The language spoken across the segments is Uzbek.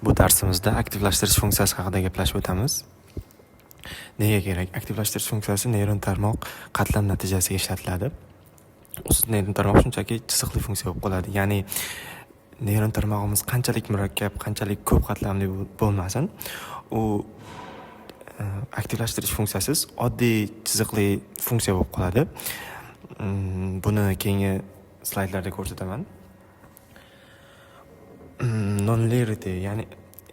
Bu darsimizda aktivlashtirish funksiyasi haqida gaplashib o'tamiz. Nega kerak? Aktivlashtirish funksiyasi neyron tarmoq qatlam natijasiga ishlatiladi. Usiz neyron tarmoq shunchaki chiziqli funksiya bo'lib qoladi. Ya'ni neyron tarmog'imiz qanchalik murakkab, qanchalik ko'p qatlamli bo'lmasin, u aktivlashtirish funksiyasiz oddiy chiziqli funksiya bo'lib qoladi. Buni keyingi slaydlarda ko'rsataman. Nonlinearity, ya'ni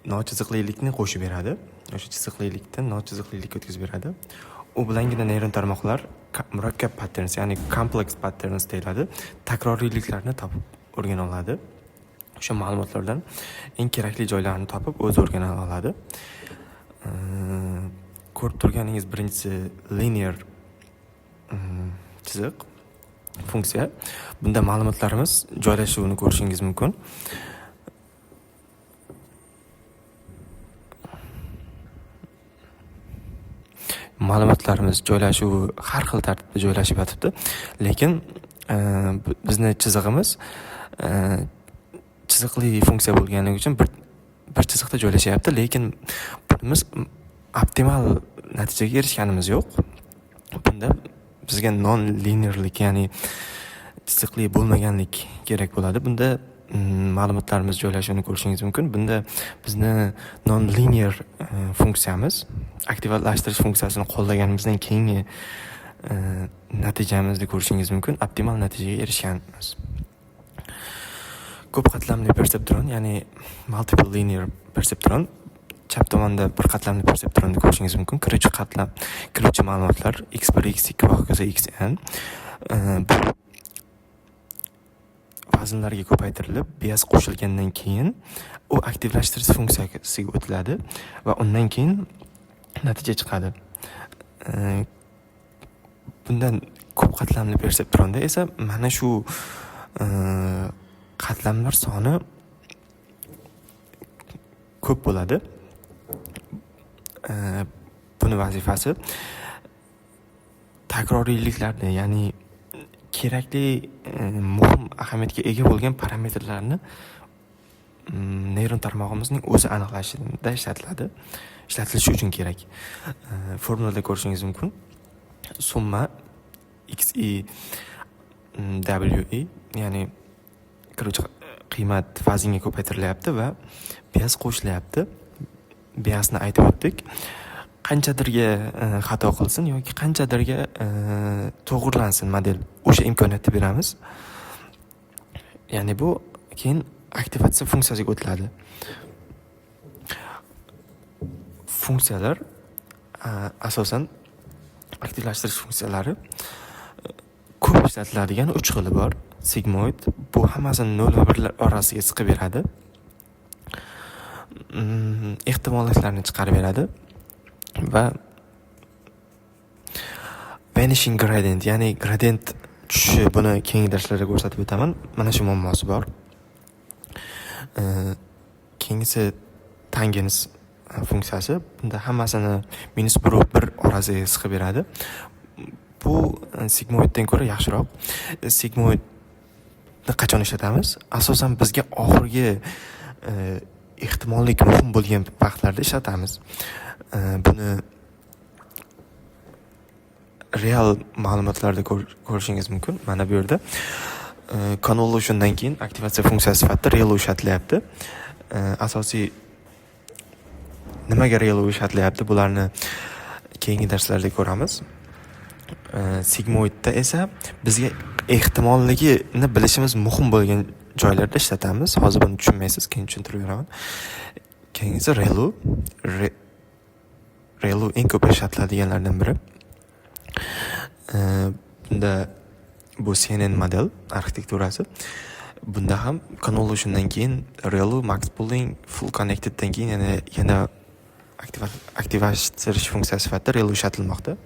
nochiziqlilikni qo'shib beradi. O'sha chiziqlilikdan nochiziqlilikka o'tkazib beradi. U bilangina neyron tarmoqlar murakkab patterns, ya'ni complex patterns deyiladi, takroriyliklarni topib o'rgana oladi. O'sha ma'lumotlardan eng kerakli joylarini topib o'zi o'rgana oladi. Ko'rib turganingiz birinchisi linear chiziq funksiya. Bunda ma'lumotlarimiz joylashuvini ko'rishingiz mumkin. Ma'lumotlarimiz joylashuvi har xil tartibda joylashib yotibdi, lekin bizni chizig'imiz chiziqli funksiya bo'lganligi uchun bir chiziqda joylashyapti, lekin bunimiz optimal natijaga erishganimiz yo'q. Bunda bizga non-linearlik, ya'ni chiziqli bo'lmaganlik kerak bo'ladi. Bunda ma'lumotlarimiz joylashuvini ko'rishingiz mumkin. Bunda bizni non-linear funksiyamiz aktivlashtirish funksiyasini qo'llaganimizdan keyingi natijamizni ko'rishingiz mumkin. Optimal natijaga erishganmiz. Ko'p qatlamli perceptron, ya'ni multiple linear perceptron. Chap tomonda bir qatlamli perceptronni ko'rishingiz mumkin. Kiruvchi qatlam, kiruvchi ma'lumotlar x1, x2 va hokazo xn. Bu vaznlarga ko'paytirilib, bias qo'shilgandan keyin u aktivlashtirish funksiyasiga o'tiladi va undan keyin natija chiqadi. Bundan ko'p qatlamli perceptronda esa mana shu qatlamlar soni ko'p bo'ladi. Buni vazifasi takroriyliklarni, ya'ni kerakli, muhim ahamiyatga ega bo'lgan parametrlarni neyron tarmog'imizning o'zi aniqlashida ishlatiladi. Ishlatilishi uchun kerak. Formulada ko'rishingiz mumkin. Summa xi wi, ya'ni kiruvchi qiymat vaznga ko'paytirilyapti va bias qo'shilyapti. Biasni aytib o'tdik. Qanchadirga xato qilsin yoki qanchadirga to'g'rilansin model, o'sha imkoniyatni beramiz. Ya'ni bu keyin aktivatsiya funksiyasiga o'tiladi. Funksiyalar asosan aktivlashtirish funksiyalari ko'p ishlatiladigan 3 xili bor. Sigmoid bu hammasini 0 va 1 orasiga siqib beradi. Ehtimolliklarni chiqarib beradi va vanishing gradient, ya'ni gradient tushishi, buni keyingi darslarda ko'rsatib o'taman. Mana shu muammosi bor. Keyingisi tangens funksiyasi. Bunda hammasini -1 va 1 orasiga siqib beradi. Bu sigmoiddan ko'ra yaxshiroq. Sigmoidni qachon ishlatamiz? Asosan bizga oxirgi ehtimollik muhim bo'lgan vaqtlarda ishlatamiz. Buni real ma'lumotlarda ko'rishingiz mumkin. Mana bu yerda convolutiondan keyin aktivatsiya funksiyasi sifatida ReLU ishlatilyapti. Asosiy nimaga ReLU ishlatilyapti, bularni keyingi darslarda ko'ramiz. Sigmoidda esa bizga ehtimolligini bilishimiz muhim bo'lgan joylarda ishlatamiz. Hozir buni tushunmaysiz, keyin tushuntirib beraman. Keyingisi ReLU. ReLU eng ko'p ishlatiladiganlardan biri. Bunda bu CNN model arxitekturasi. Bunda ham convolutiondan keyin ReLU, max pooling, full connecteddan keyin yana aktivlashtirish funksiyasi sifatida ReLU ishlatilmoqda.